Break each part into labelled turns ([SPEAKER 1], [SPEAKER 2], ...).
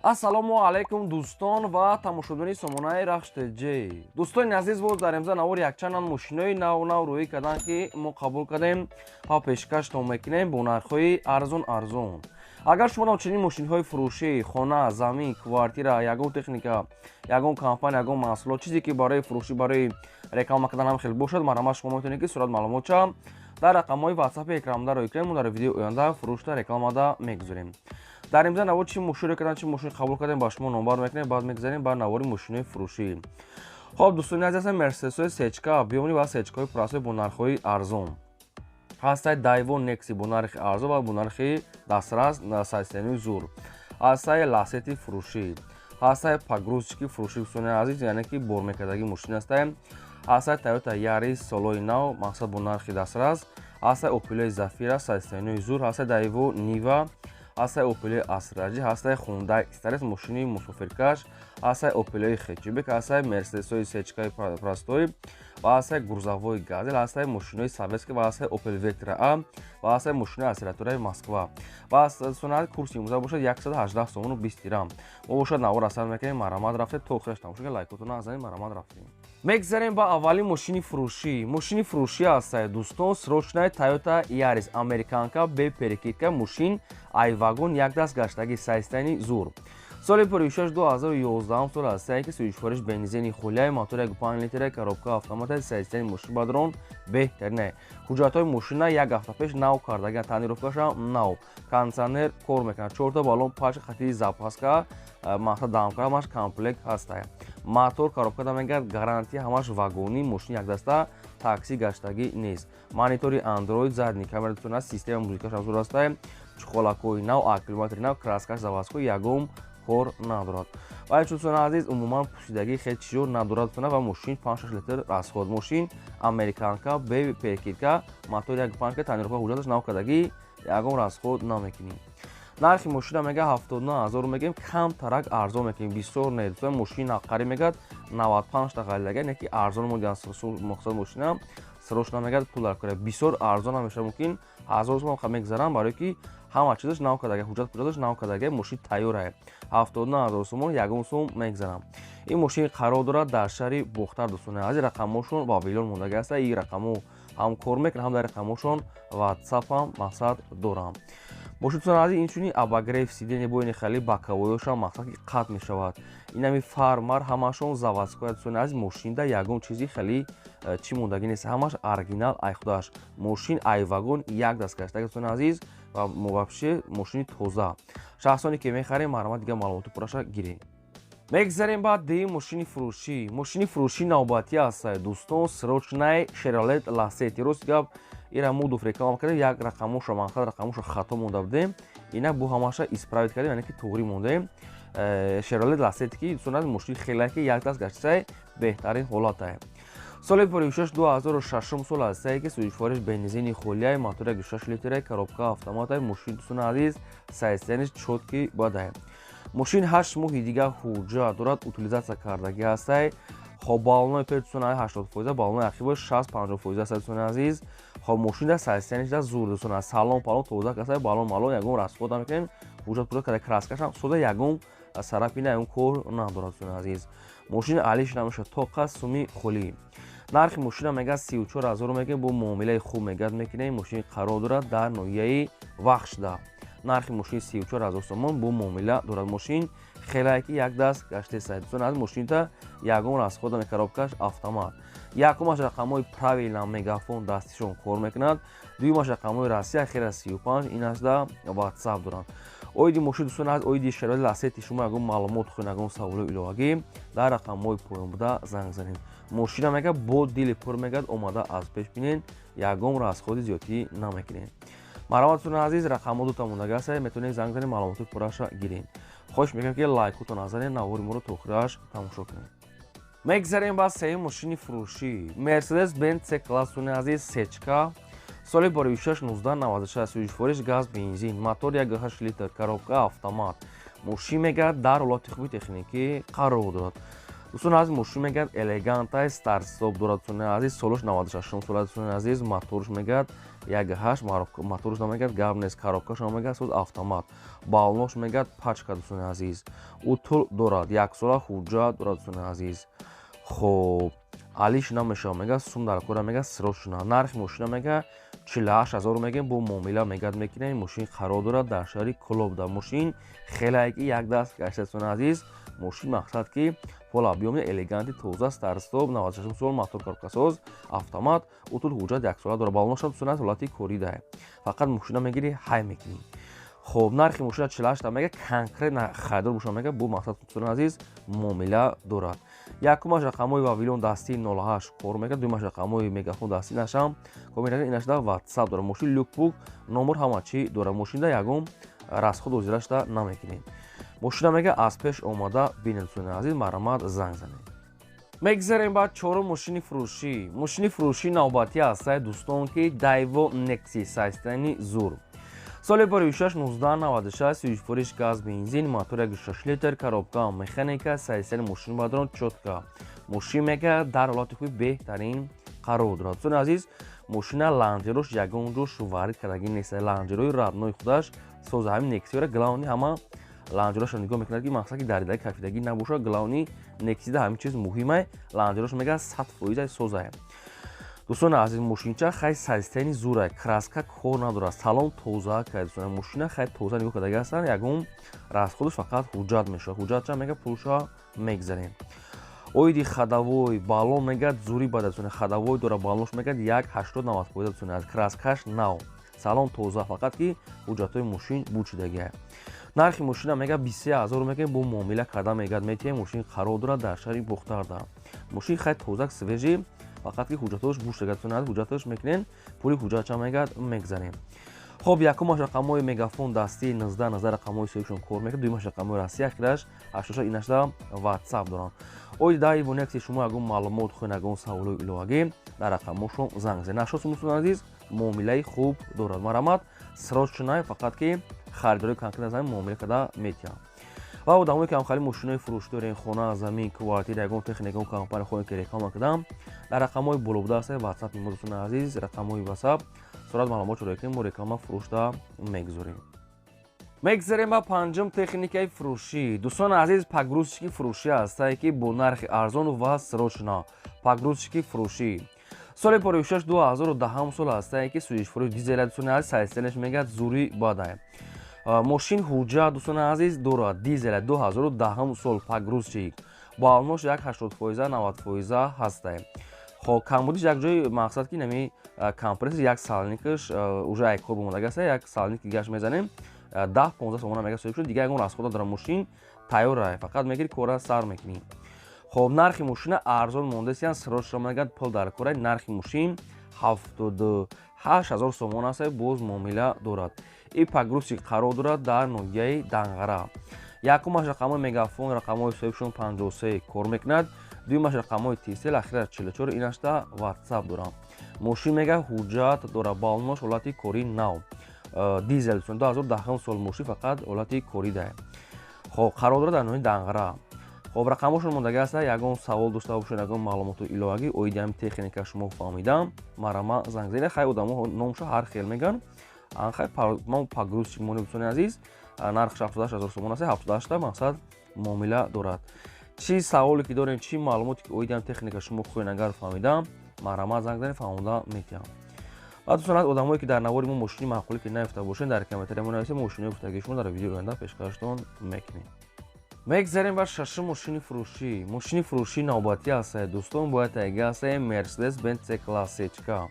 [SPEAKER 1] Ассалому алайкум, дӯстон ва тамошобинони сомонаи Рахш ТЖ. Дӯстони азиз, боз дар имза навори якчанд мошинои нав нав рӯӣ карданд, ки мо қабул кардем ва пешкаштон мекунем бо нархҳои арзон арзон. Агар шумо чунин мошинҳои фурӯшӣ, хона, замин, квартира, ягон техника, ягон компания, ягон маҳсулот, чизе ки барои фурӯшӣ, барои реклама кардан ҳам хел бошад, марҳамат, шумо метавонед, ки сурат маълумотча дар рақамҳои ватсапи экранда рӯй кунем. Мо дар видеои оянда фурӯшта, рекламада мегузорем. Дар имза навор чӣ мошинро кардан, чӣ мошин қабул кардем, ба шумо номбар мекунем. Баъд мегузарем ба навори мошинои фурӯшӣ. Хоб, дӯстони азиз, ҳастан мерседесҳои сечка биёмонӣ ва сечкаҳои простой бо нархҳои арзон. Ҳастай Дайво Некси бо нархи арзон ва бо нархи дастрас, состоянии зур. Ҳастай Ласети фурӯшӣ, ҳастай погрузчики фурӯшӣ, дӯстони азиз, яъне ки бормекардагӣ мошин ҳастай. Ҳастай Тойота Ярис солои нав, мақсад, бо нархи дастрас. Ҳастай Опелои Зафира, состоянии зур. Ҳастай Дайво Нива, ҳастай Опелои Астра Джи, ҳастай Хундай Старес, мошини мусофиркаш, ҳастай Опелои хэтчбек, ҳастай мерседесҳои сечкаи простой ва ҳастай грузовой Газел, ҳастай мошинои советский ва ҳастай Опел Вектра А ва ҳастай мошинои аспиратураи Москва. Ва сонат курси имрӯза бошад 118 сомону 20 дирам. Мо бошад навор асар мекунем, марҳамат, рафте то охираш тамошо кунед, лайкотона занед. Марҳамат, рафтем. Мегзарем ба аввалин мошини фурӯшӣ. Мошини фурӯшӣ ҳастай, дӯстон, срочная Тойота Ярис американка, бе перекидка, мошин ай вагон як даст гаштаги, состоянии зур. Соли фурӯшаш 2011 сол ҳастае, ки сӯзишвориш бензини хулияи, мотор 1,5 литра, коробка автомата. Состоянии мошин бадрон беҳтарине. Ҳуҷҷатҳои мошина як ҳафта пеш нав кардагиан, тонировкаша нав, кондиционер кор мекунад, чорта баллон паш хати запаска, мақсад, дамка ҳамаш комплект ҳастае. Мотор, коробкада мегӯяд, гарантия, ҳамаш вагонӣ. Мошин якдаста такси гаштагӣ нест. Монитори Андроид, задний камера дутона, система музикашам зур ҳастае, чуқолакҳои нав, аккумулятори нав, краскаш заводской, ягон кор надорад. Ва дӯстони азиз, умуман пӯсидагӣ хеле чизо надорад ва мошин 5-6 литр расход. Мошин американка, бе перекидка, мотор 1,5, тонировка, ҳуҷҷаташ нав кардагӣ, ягон расход намекунӣ. Нархи мошина мега 79 000 мегӯем, камтарак арзон мекунем, бисёр не, дӯстон. Мошин қариб мегӯяд 95 та харидага, не ки арзон модиан. Мақсад, мошина срочно мегӯяд, пул дар кора, бисёр арзон ҳам мешавад, мумкин 1000 сом мегзарам, барое ки ҳама чизаш нав кардага, ҳуҷҷат пуҷҷаташ нав кардага, мошин тайёрае. 79 000 сомон, ягон сум мегзарам. Ин мошин қарор дорад дар шаҳри Бохтар, дӯстони азиз. Рақамҳошон ба вилон мондаги аста. Ин рақамҳо ҳам кор мекунад, ҳам дар рақамҳошон ватсапам, мақсад, дорам. Мошин, дӯстони азиз, инчунин обогрев сиденья, бо ини хеле боковойошам, мақсад, ки қатъ мешавад. Инами фармар ҳамашон заводской. Дӯстони азиз, мошинда ягон чизи хеле чӣ мондагӣ нест, ҳамаш оригинал ай худаш. Мошин ай вагон як даст гаштаги, дӯстони азиз, ва вообще мошини тоза. Шахсоне ки мехарем, марҳамат, дигар маълумоти пурраша гирем. Мегзарем ба дуюм мошини фурӯшӣ. Мошини фурӯшӣ навбатӣ ҳастае, дӯстон, срочная Шевролет Ласети. Рост гап, ира мудуф реклама кардем, як рақамоша, мақсад, рақамоша хато монда будем, ина бу ҳамаша исправить кардем, яъне ки туғрӣ мондем. Шевролет Ласети, ки, дӯстон, мошини хеле ки як даст гаштае, беҳтарин ҳолатае. Соли фурӯшаш 2006 сол ҳастае, ки сӯзишвориш бензини холияи, мотор 6 литра, коробка автомата. Мошин, дӯстони азиз, состояниш чёткий бадае. Мошин 8 моҳи дига ҳуҷҷат дорад, утилизация кардагӣ ҳастай. Хоб, баллонои пеш, дӯстони, 80%, баллонои ақиба 60-50% аст, дӯстони азиз. Хоб, мошин да состояниш да зур, дӯстони азиз, салон палон тоза касай, баллон малон ягон расход намекунем, ҳуҷҷат пуҷҷат карда, краскашам сода, ягон сарапина, ягон кор надорад, дӯстони азиз. Мошин алиш намешавад, тоқа суми холӣ. Нархи мошина мегӯяд 34 000 мегӯем, бо муомилаи хуб мегӯяд мекунем. Мошин қарор дорад дар ноҳияи Вахшда. Нархи мошин 34 000 сомон, бо муомила дорад. Мошин хелае ки як даст гаштеса, дӯстон аз мошинта ягон расхода, коробкаш автомат. Якумаш рақамҳои правильно, мегафон дастишон кор мекунад, дуюмаш рақамҳои Россия, ахира 35 ин ашда ватсап доранд. Оиди мошин, дӯстон, аз оиди Шевроле Ласети шумо ягон маълумот хоҳед, ягон саволои иловагӣ, дар рақамҳои поён буда занг занед. Мошина мега бо дили пур мегӯяд, омада аз пеш бинед, ягон расходи зиёдтӣ намекунед. Марҳамат, дӯстони азиз, рақамҳо дута мондаги аст, метавонед занг занед, маълумоти пурраша гиред. Хоҳиш мекунем, ки лайкотон назанед, навори моро то охираш тамошо кунед. Мегзарем ба сеюм мошини фурӯшӣ. Мерседес Бенц С класс, дӯстони азиз, сечка, соли боришаш 1996, сӯзишвориш газ бензин, мотор 1,8 литр, коробка автомат. Мошин мегӯяд дар ҳолати хуби техникӣ қарор дорад. Дӯстони азиз, мошин мегӯяд элегантай, старт-стоп дорад. Дӯстони азиз, солаш 96 сола. Дӯстони азиз, моторш мегӯяд 1.8, моторш намегӯяд, гап нест, коробкаш мегӯяд соз, автомат, баллонош мегӯяд пачка. Дӯстони азиз, утул дорад, яксола ҳуҷҷат дорад. Дӯстони азиз, хоб, алиш намешавад, мегӯяд сум дар кора, мегӯяд срочно. Нархи мошина мегӯяд 48 000 мегӯем, бо муомила мегӯяд мекунем. Мошин қарор дорад дар шаҳри Кӯлоб. Мошин хеле ки як даст гашта. Дӯстони азиз, мошин мақсад ки пола биёмед, элеганти, тоза, старт-стоп, 96 сол, мотор, коробкасоз, автомат, утул, ҳуҷҷат яксола дорад. Баллонашам, дӯстони азиз, ҳолати корӣ даҳ. Фақат мошина мегирӣ, ҳай мекунӣ. Хоб, нархи мошина 48 мега, конкретно харидор боша, мега бо мақсад, дӯстони азиз, муомила дорад. Якумаш рақамҳои Вавилон дастии 08 кор мекунад, дуюмаш рақамҳои Мегафон дастӣ нашам кор мекунад, инашда WhatsApp дорад. Мошин люкпук, номер, ҳама чӣ дорад. Мошинда ягон расход озирашда намекунем. Мошина мега аз пеш омада бинед. Дӯстони азиз, марҳамат, занг занед. Мегзарем ба чорум мошини фурӯшӣ. Мошини фурӯшӣ навбатӣ ҳастае, дӯстон, ки Дайво Некси, состояние зур, соли 2006, 1996, сӯзишвориш газ, бензин, мотор 1.6 литр, коробка механика. Состояние мошин бадрон чётко. Мошин мега дар ҳолати хуби беҳтарин қарор дорад. Дӯстони азиз, мошина ланҷерош ягон ҷо шуварид кардагӣ нест, ланҷерои родной худаш соза. Ҳамин Нексиёра главный ҳама ланҷерошро нигоҳ мекунад, ки мақсад ки даридаги кафидагӣ набошад. Главный Нексида ҳамин чиз муҳимай. Ланҷерош мега 100% созае. Дӯстони азиз, мошинча хай состояние зурай, краска кор надорад, салон тоза кай. Дӯстони, мошина хай тоза нигоҳ кардаги ҳастанд, ягон расходаш фақат ҳуҷҷат мешавад. Ҳуҷҷатча мега пулша мегзарем. Оиди ходовой, баллон мегӯяд зури бада. Дӯстони, ходовой дора, баллонш мегӯяд 1,80-90%. Дӯстони азиз, краскаш нав, салон тоза, фақат ки ҳуҷҷатҳои мошин бучидагиа. Нархи мошина мегӯяд 23 000 мегӯем, бо муомила карда мегӯяд метиҳем. Мошин қарор дорад дар шаҳри Бохтарда. Мошин хай тозак, свежий, фақат ки ҳуҷҷатҳош бучидага. Дӯстони азиз, ҳуҷҷатҳош мекунем, пули ҳуҷҷатча мегӯяд мегзарем. Хоб, якумаш рақамҳои Мегафон дастии 19 19, рақамҳои соҳибшон кор мекунад, дуюмаш рақамҳои Россия, ахираш 86, инашда WhatsApp доранд. Оиди Дайво Некси шумо ягон маълумот хоҳед, ягон саволҳои иловагӣ, дар рақамҳошон занг занед. Нашос, дӯстони азиз, муомилаи хуб дорад. Марҳамат, срочно, фақат ки харидории конкретно замин муомила карда метиҳанд. Ва одамое ки ҳамхали мошинои фурӯш дорем, хона, замин, квартира, ягон техника, ягон компания хоҳем ки реклама кардам, дар рақамҳои боло буда ҳастед WhatsApp-и мо. Дӯстони азиз, рақамҳои WhatsApp сурат маълумот шуда ки мо реклама фурӯшда мегузорем. Мегзарем ба панҷум техникаи фурӯшӣ. Дӯстони азиз, погрузчики фурӯшӣ ҳастае, ки бо нархи арзон ва срочно. Погрузчики фурӯшӣ соли 56, 2010 сол ҳастае, ки сӯзишвории дизеля. Дӯстони азиз, состояниеш мегӯяд зури бадае. Мошин ҳуҷҷат, дӯстони азиз, дорад, дизеля, 2010 сол, погрузчик, баллонош як 80%, 90% ҳастае. Хоб, камбудиш як ҷои мақсад ки нами компрессор як сальникаш уже ай кор бомодаги аст, як сальник дигаш мезанем, 10-15 сомона мега соҳиб шуд. Дига ягон расход надорад, мошин тайёра, фақат мегири, кора сар мекунӣ. Хоб, нархи мошина арзон мондасиян, срочно мегӯяд пул дар кора. Нархи мошин 78 000 сомон аст, боз муомила дорад. И погрузчик қарор дорад дар ноҳияи Данғара. Якумаш рақамҳои Мегафон, рақамҳои соҳибшон 53 кор мекунад, дуюмаш рақамҳои Тисел, ахираш 44, инашда WhatsApp дорам. Мошин мега ҳуҷҷат дорад, баллонош ҳолати корӣ нав, дизел, 2010 сол мошин, фақат ҳолати корӣ дае. Хоб, қарор дорад дар ноҳияи Данғара. Хоб, рақамҳошон мондаги аста. Ягон савол дошта бошед, ягон маълумоту иловагӣ оиди ҳами техника шумо фаҳмидам, марҳама, занг занед. Хай, одамо номша ҳар хел мегӯянд, хай, мо погрузчик монем. Дӯстони азиз, нархш 78 000 сомон аст, 78-та мақсад муомила дорад. Чӣ саволе ки дорем, чӣ маълумоте ки оиди ҳами техника шумо хоҳед агар фаҳмидам, марҳамат, занг занед, фаҳмода метиҳам. Ва дӯстон, одамое ки дар навори мо мошини маъқуле ки наёфта бошед, дар комментария мо нависед, мошинои гуфтагии шумо дар видеои оянда пешкаштон мекунем. Мегзарем ба шашум мошини фурӯшӣ. Мошини фурӯшӣ навбатӣ ҳастае, дӯстон, бояд таги ҳастае Мерседес Бенц С классечка,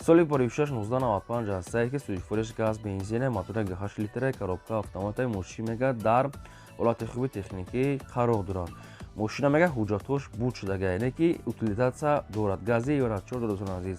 [SPEAKER 1] соли 56, 1995 ҳастае, ки сӯзишвориш газ, бензина, мотори 8 литра, коробка автоматаи. Мошин мега дар ҳолати хуби техникӣ қарор дорад. Мошина мега ҳуҷҷатҳош буд шудага, яъне ки утилизация дорад, гази ёра чор дорад. Дӯстони азиз,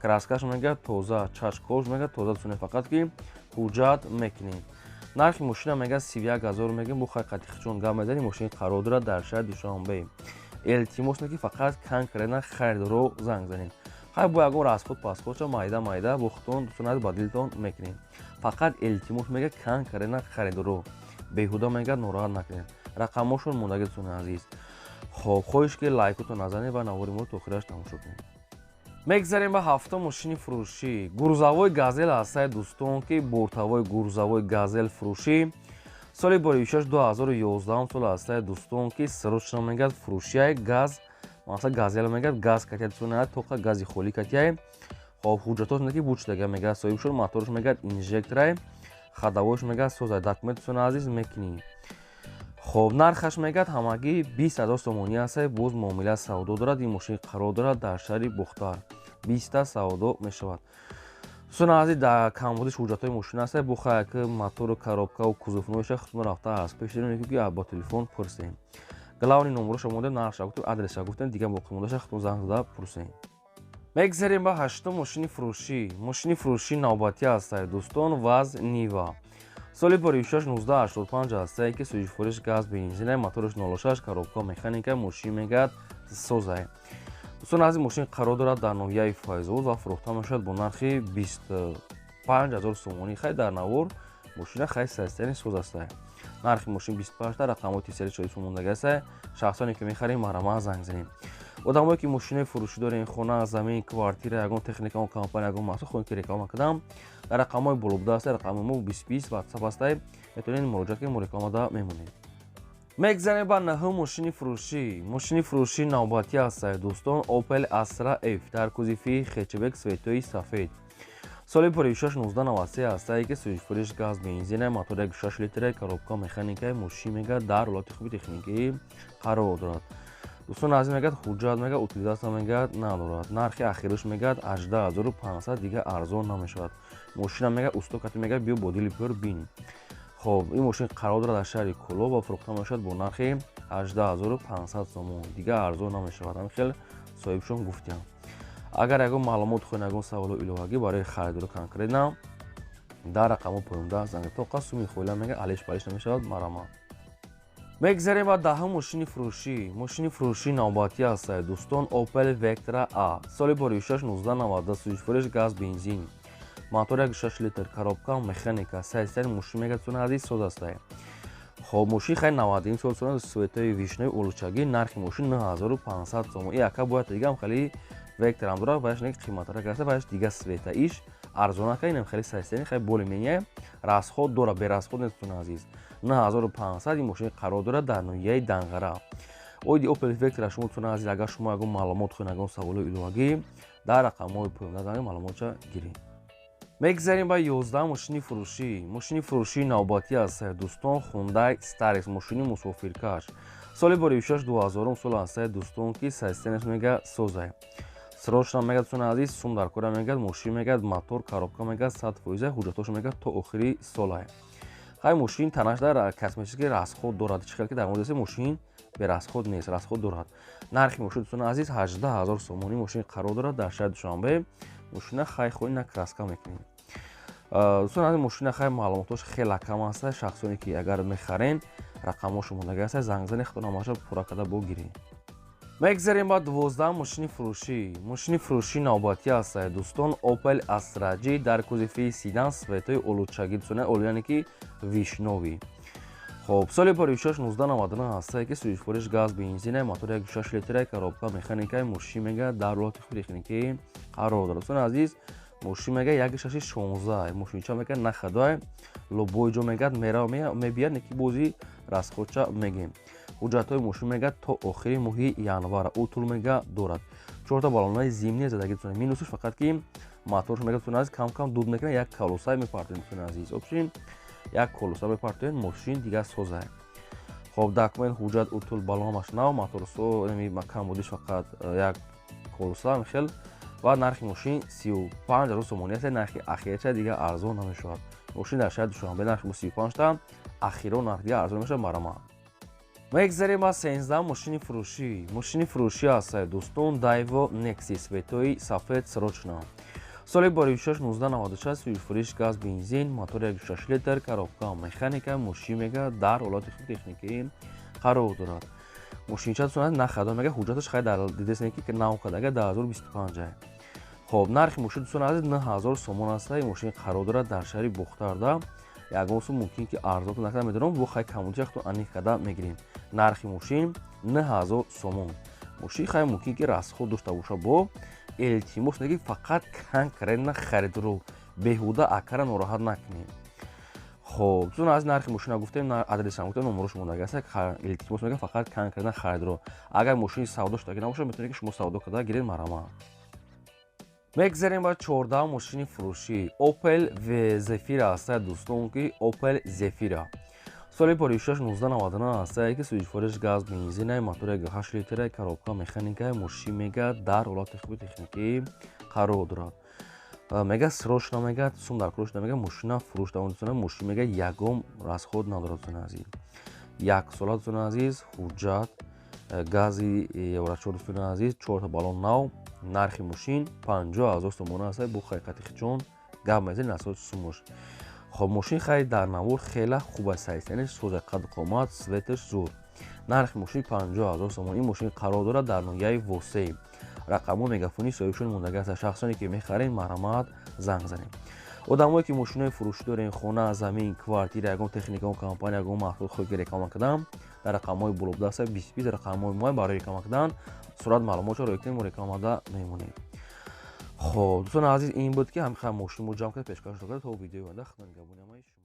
[SPEAKER 1] краскаш мега тоза, чашкош мега тоза. Дӯстони, фақат ки ҳуҷҷат мекунем. Нархи мошина мега 31 000 мегем, бо хай қатихчон гап мезанем. Мошин қарор дорад дар шаҳри Душанбе. Илтимос, ки фақат конкретно харидоро занг занед. Хай, бо ягон расход пасходша майда майда бо худтон, дӯстони азиз, ба дилтон мекунем. Фақат илтимос, мега конкретно харидоро беҳуда мега нороҳат накунед. Рақамҳошон мондаги, дӯстони азиз. Хоб, хоҳиш ки лайкото назанед ва навори моро то охираш тамошо кунед. Мегзарем ба ҳафтум мошини фурӯшӣ. Грузовой Газел ҳастае, дӯстон, ки бортовой грузовой Газел фурӯшӣ. Соли борибишаш 2011 сол ҳастае, дӯстон, ки срочно мегӯяд фурӯшияй газ, масалан Газел мегӯяд газ катия, тоқа гази холӣ катияй. Хоб, ҳуҷҷатош ки бучдага мегӯяд соҳиб шуд, моторш мегӯяд инжекторай, ходовойш мегӯяд созай, документатон азиз мекунӣ. Хоб, нархаш мегӯяд ҳамагӣ 20 000 сомонӣ ҳастае, боз муомила савдо дорад. Ин мошин қарор дорад дар шаҳри Бохтар, 20-та савдо мешавад. Дӯстони азиз, дар камбудиш ҳуҷҷатҳои мошин ҳастае, бухая ки мотору коробкаву кузовноиша худтон рафта аст пеш ки бо телефон пурсем. Главный номероша мондем, нархша гуфтем, адреса гуфтем, дигар боқимондаша худтон занг зада пурсем. Мегзарем ба ҳаштум мошини фурӯшӣ. Мошини фурӯшӣ навбатӣ ҳастае, дӯстон, ВАЗ Нива. Соли борибишаш 1985 ҳастае, ки сӯзишвориш газ бензина, мотораш 06, коробка механика, мошин мегӯяд созае. Дӯстон азиз, мошин қарор дорад дар ноҳияи Файзобод ва фурӯхта мешавад бо нархи 25 000 сомонӣ. Хай, дар навор мошина хай состояние соз астае. Нархи мошин 25-та, рақамҳои тисари чои сомондага астае. Шахсоне ки мехарем, марҳамат, занг занем. Одамое ки мошинаи фурӯшӣ дорем, хона, замин, квартира, ягон техника, он компания, ягон маҳсул хоҳем ки реклама кардам, дар рақамҳои боло буда аста, рақами мо 20 20 ватсап астае, метавонед муроҷиат кунед, мо рекламада мемонем. Мегзарем ба наҳум мошини фурӯшӣ. Мошини фурӯшӣ навбатӣ ҳастае, дӯстон, Opel Astra F дар кузови хэтчбек, цветои сафед. Соли поришаш 1993 ҳастае, ки сӯзишвориш газ бензина, мотор 1,6 литра, коробка механика, мошин мегӯяд дар ҳолати хуби техникӣ қарор дорад. Дӯстон азиз, мегӯяд ҳуҷҷат мегӯяд утилизация мегӯяд надорад. Нархи ахираш мегӯяд 18 500, дигар арзон намешавад. Мошина мегӯяд усто кати мегӯяд биё бо дили пур бин. Хоб, ин мошин қарор дорад дар шаҳри Кӯлоб ва фурӯхта мешавад бо нархи 18 500 сомон, дигар арзон намешавад, ҳамин хел соҳибшон гуфтиям. Агар ягон маълумот хоҳед, ягон саволу иловагӣ барои харидору конкретно дар рақамҳо поёнда занг тоқа суми хоила мегӯяд алиш балиш намешавад, марҳамат. Мегзарем ба даҳум мошини фурӯшӣ. Мошини фурӯшӣ навбатӣ ҳастае, дӯстон, Opel Vectra A. Соли боришаш 1990, сӯзишвориш газ бензин, мотор 1,6 литр, коробка механика, состояние мошин мегӯяд суна азиз соз астае. Хоб, мошин хай 91 сол суна, цветои вишнёвый олучагӣ. Нархи мошин 9500 сомон. И ака бояд дигам хеле Векторам дорад, ваяш не қиматтарак аста, ваяш дига цвета, иш арзонака, инам хеле состояние хеле более-менее расход дорад, бе расход нест, дӯстони азиз. 9500. Ин мошин қарор дорад дар ноҳияи Данғара. Оиди Opel Vectra шумо, дӯстони азиз, агар шумо ягон маълумот хоҳед, ягон саволу иловагӣ, дар рақамҳои поёнда занг маълумотша гиред. Мегзарем ба 11 мошини фурӯшӣ. Мошини фурӯшии навбатӣ аст, дӯстон, Hyundai Starex, мошини мусофиркаш. Соли борибишаш 2000 сол ҳастае, дӯстон, ки состояниеш мега созае. Срочно мегӯяд, дӯстони азиз, сум дар кора мегӯяд, мошин мегӯяд мотор, коробка мегӯяд 100%, ҳуҷҷатҳошо мегӯяд то охири солае. Хай, мошин танаш дар косметический расход дорад, чӣ хел ки дар модеси мошин берасход нест, расход дорад. Нархи мошин, дӯстони азиз, 18 000 сомонӣ. Мошин қарор дорад дар шаҳри Душанбе. Мошина хай хоҳӣ на краска мекунем, дӯстони азиз. Мошина хай маълумотош хеле кам аст. Шахсоне ки агар мехарен, рақамҳошо мондага аст, занг занед, худтон ҳамаша пурра карда богиред. Мегзарем ба 12 мошини фурӯшӣ. Мошини фурӯшӣ навбатӣ аст, дӯстон, Opel Astra J дар кузови седан, цветои олучагӣ, дӯстони, олу яъне ки вишнёвый. Хоб, соли паришаш 1999 ҳастае, ки сӯзишвориш газ бензина, мотор 1,6 литра, коробка механика, мошин мега дар ҳолати хуби техникӣ қарор дорад. Дӯстони азиз, мошин мега 1,6 16, мошинча мега нахадой, любой ҷо мегӯяд мерава мебияд, неки бози расходча мегем. Ҳуҷҷатҳои мошин мегӯяд то охири моҳи январ, утул мега дорад, чорта баллонаи зимний задагӣ. Дӯстони, минусаш фақат ки моторш мега, дӯстони азиз, кам кам дуд мекунад, як колоса мепартоед, дӯстони азиз, общем як колоса мепартоед, мошин дигар созае. Хоб, документ, ҳуҷҷат, утул, баллон ҳамаш нав, моторсо камбудиш фақат як колоса хел. Ва нархи мошин 35 000 сомонӣ аст, нархи ахирча, дигар арзон намешавад. Мошин дар шаҳри Душанбе, нархи 35-та ахиро нарх, дигар арзон мешавад, марҳамат. Мегзарем ба 13 мошини фурӯшӣ. Мошини фурӯшӣ аст, дӯстон, Daewoo Nexia, цветои сафед, срочно. Соли борибишаш 1996, сӯзишвориш газ бензин, мотор 1,6 литр, коробка механика, мошин мега дар ҳолати хуби техникӣ қарор дорад. Мошинча, дӯстон, нахадо мега, ҳуҷҷаташ хай дар дидесне ки нав кардага 2025. Хоб, нархи мошин, дӯстони азиз, 9000 сомон аст. Мошин қарор дорад дар шаҳри Бохтарда. Ягон сум мумкин ки арзон накарда медонам, бо хай камудиша худтон аниқ карда мегирем. Нархи мошин 9000 сомон. Мошин хай мумкин ки расход дошта боша, бо илтимос неки фақат конкретно харидро беҳуда акара нороҳат накунем. Хоб, дӯстон, аз нархи мошина гуфтем, адресам гуфтем, номерош мондаги аст. Илтимос мекунам, фақат конкретно харидро. Агар мошини савдо шудаги набошад, метавонед, ки шумо савдо карда гиред, марҳамат. Мегзарем ба 14 мошини фурӯшӣ. Opel Zafira ҳастая, дӯстон, ки Opel Zafira соли поришаш 1999 ҳастае, ки сӯзишвориш газ бензинай, мотори 8 литрай, коробка механикай. Мошин мега дар ҳолати хуби техникӣ қарор дорад. Мега срочно, мега сум дар курош, мега мошина фурӯш давонтона. Мошин мега ягон расход надорад, дӯстони азиз, як сола, дӯстони азиз, ҳуҷҷат, гази евро 4, дӯстони азиз, чорта балон нав. Нархи мошин 50 000 сомона аст. Бо ҳақиқати хичон гап мезанед асоси сумош. Хоб, мошин хай дар навор хела хуб аст, яъне соза, қад қомат, светаш зур. Нархи мошин 50 000 сомон. Ин мошин қарор дорад дар ноҳияи Восеъ. Рақамҳо мегафонии соҳибшон мондаги аст. Шахсоне ки мехарем, марҳамат, занг занем. Одамое ки мошинои фурӯшӣ дорем, хона, замин, квартира, ягон техника, ягон компания, ягон маҳсулот хоҳед ки реклама кардам, дар рақамҳои боло будаста 20 рақамҳои мо барои реклама кардан сурат маълумотшо рӯй кунем, мо рекламада мемонем. Хоб, дӯстони азиз, ин буд, ки ҳамин мошини мо ҷамъ кард, пешкаш кард. То видеои оянда, худо нигаҳбони ҳамаи шумо.